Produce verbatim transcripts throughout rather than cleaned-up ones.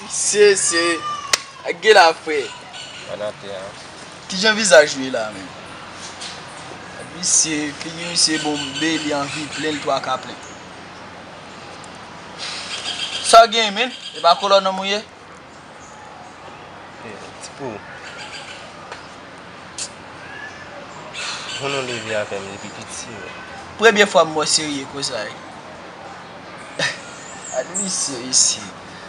Se, se, ak gen la, frè. Ann atè a. Kijan vizaj ou ye la menm? Misye, figi misye bonbe, li anvi plen, li twa ka plen. Sa w gen, menm? E pa kolòn nonm ou ye? Tipo, moun ou leve avè m depi piti, men. Premye fwa m wè w serye konsa, wi. Ak misye, misye.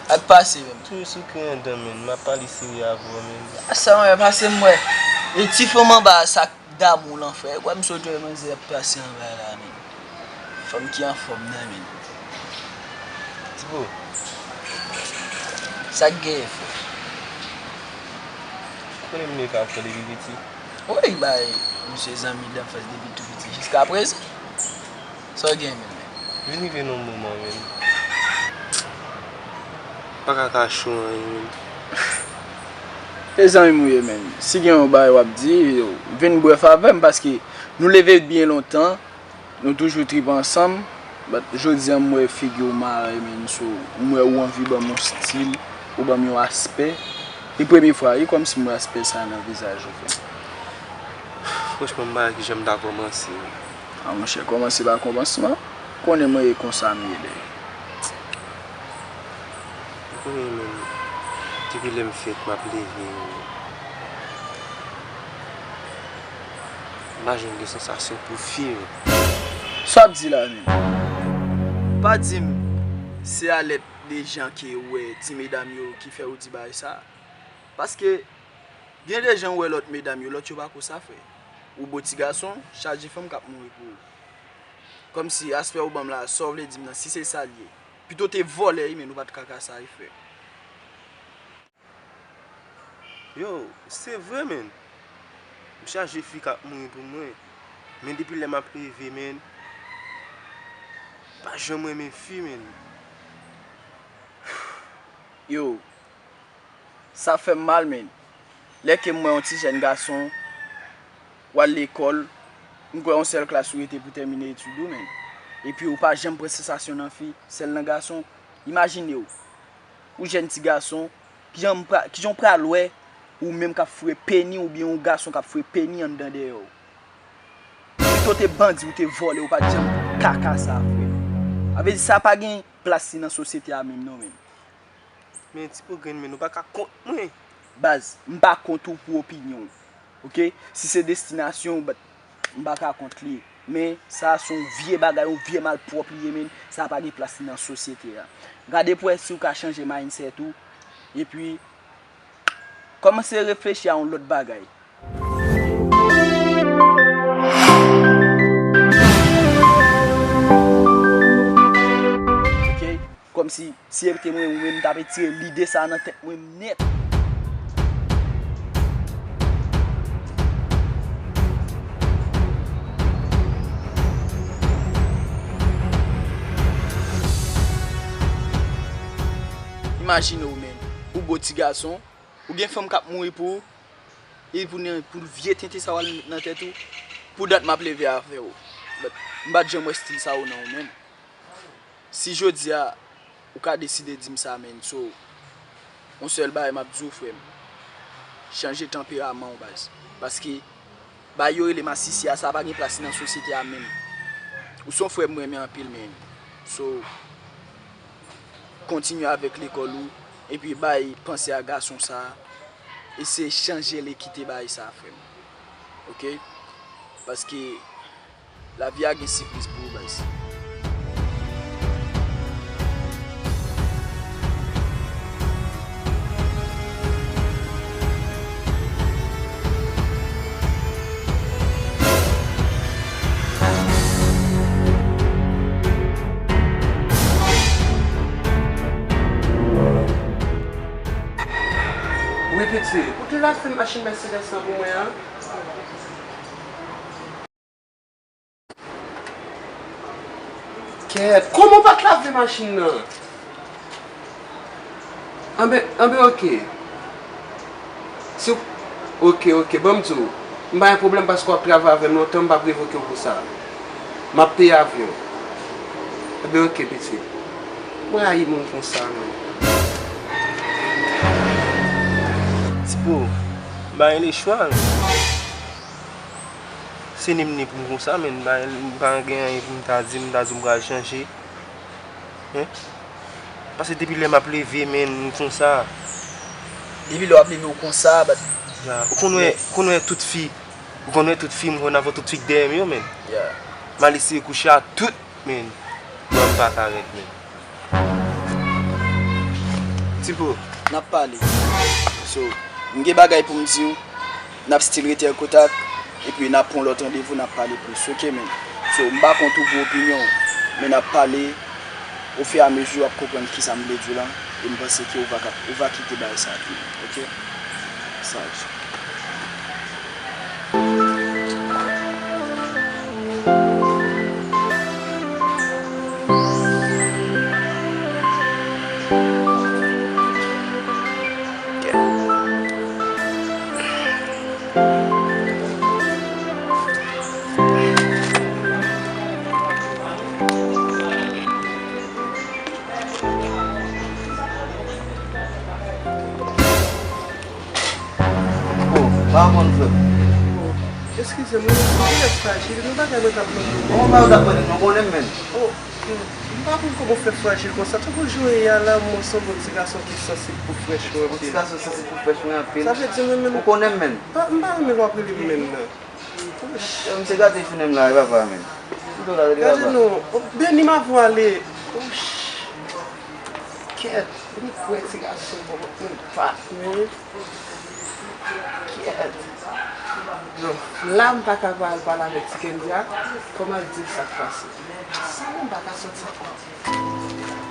Ak pase, menm. Toujou sou kri an dan, menm. M ap pale serye avè w, menm. A sa, mwen, pase m wè. E ti fanm anba a, sa k damou lan, frè. Kwè m sot wè manzè ap pase anba la, menm. Fanm ki anfòm nan, menm. Tipo. Sa k genyen, frè? Ou konnen m leve avè w depi piti? Wi, bay, misye zanmi danfans depi tou piti jiska prezan. Sa w gen, menm? Vin rive nan moman, menm. Pa ka kache w anyen, menm. Se zanmi m ou ye, menm. Si gen yon bagay w ap di, yo, vin brèf avè m, paske nou leve byen lontan. Nou toujou tripe ansanm, but jodi a m wè figi w mare, menm, so, m wè ou anvi ban m yon stil, ou ban m yon aspè. E premye fwa, e kòmsi m wè aspè sa nan vizaj ou, frè. Franchman, m pa wè kijan m ta kòmanse. A, monchè, kòmanse pa kòmansman. Konnen mwen e konsa m ye, dèyè. Ou konnen, menm, depi lè m fèt, m ap leve. M pa janm gen sansasyon pou fim. Sa w ap di la menm? Pa di m se alèt de jan ke ou wè ti medam yo ki fè ou di bagay sa. Paske gen de jan ou wè lòt medam yo, lòt yo pa konsa, frè. Ou bo ti gason, chaje fanm k ap mouri pou ou. Kòmsi aspè ou ban m la, sa w vle di m nan, si se sa l ye? Pito te vòlè wi, men nou pa t ka ka sa wi, frè. Yo, se vre, menn. M chaje fi k ap mouri pou mwen. Men depi lè m ap leve, menn, m pa janm renmen fi, menn. Yo, sa fè m mal, menn. Lè ke m wè yon ti jèn gason, w al lekòl, m kwè yon sèl klas ou rete pou tèmine etid ou, menn. Epi ou pa janm pran sansasyon nan fi, sèl nan gason. Imajine w, ou jèn ti gason, kijan m pra-, kijan w pral wè ou menm k ap foure peni oubyen yon gason k ap foure peni anndan dèyè w? Pito w te bandi, ou te vòlè, ou pa t janm kaka sa, frè. A vle di sa pa gen plas li nan sosyete a menm non, menn. Men ti pogrenn, men nou pa ka kont mwen. Baz, m pa kont ou pou opinyon w. Oke? Si se destinasyon w, but m pa ka kont li. Men sa a se yon vye bagay, yon vye malpwòp li ye, menn. Sa a pa gen plas li nan sosyete a. Gade pou wè si w ka chanje mindset ou. Epi, kòmanse reflechi a yon lòt bagay. Oke? Kòmsi, si se te mwen, ou menm, m t ap retire lide sa a nan tèt mwen nèt. Imajine w, menn, ou bo ti gason, ou gen fanm k ap mouri pou ou, e pou, pou vye tenten sa w al met nan tèt ou, pou dat m ap leve avè w. But m pa t janm wè stil sa ou nan ou menm. Si jodi a, ou ka deside di m sa, menn, so, yon sèl bagay m ap di w, frè m, chanje tanperaman w, baz. Paske, bagay yo rele masisi a, sa pa gen plas li nan sosyete a menm. Ou se yon frè m renmen anpil, menn. So, kontinye avèk lekòl ou, epi bay panse a gason sa a, eseye chanje l e kite bagay sa a, frè m. Oke? Paske, lavi a gen sipriz pou ou, baz. Wi, pitit. Ou te lave machin Mercedes lan pou mwen an? Kèt, kòman w pa t lave machin nan? Anben, anben, oke. Si w, oke, oke, ban m di w. M pa gen pwoblèm paske w ap travay avè m lontan, m p ap revoke w pou sa. M ap peye avyon. Anben, oke, pitit. Mwen rayi moun konsa, menn. M pa gen lechwa, men. Se ni m ni pou m konsa, men m pa, m pa gen anyen pou m ta di, m ta di m pral chanje. Hein? Paske depi lè m ap leve, men, m konsa. Depi lè w ap leve, w konsa, bat. Ya, ou konn wè, ou konn wè tout fi, ou konn wè tout fi, m konn avè tout fi k dèyè m yo, men. Ya. M al eseye kouche a tout, men. Non, m pa ka rèd, men. Tipo. N ap pale. So, m gen bagay pou m di w. N ap still rete an kontak, epi n ap pran lòt randevou, n ap pale plis, oke, men. So, m pa kont ou pou opinyon w, men n ap pale ofiyamezi w ap konprann kisa m vle di w la, e m panse ke ou va ka, ou va kite bagay sa ap vini, oke? Saj. Oh, pa konn frè m. Eskize m, wi, m trè frajil, nou bagay mwen t ap mande. Bon, pa ou t ap mande, nou konnen m menm. Oh, hmm, m pa konn kòman w fè frajil konsa. Tankou jan w ye a la, mwen sanble yon ti gason ki sansib pou frèch mwen anpil. Yon ti gason sansib pou frèch mwen anpil. Sa vle di mwen menm. Ou konnen m menm. Pa, m pa renmen lè w ap rele m menm nan. Ouch. Yo, misye gate jounen m la, e papa, men. Ou do la, li papa. Gade non. Oh, Beni m avan ale. Ouch. Kèt. Vin kwè ti gason bon, moun pa, men. Kèt. Non, la m pa ka pa al pale avèk ti Kendy a. Kòman l di l sa k pase? Sa menm pa ka sòti.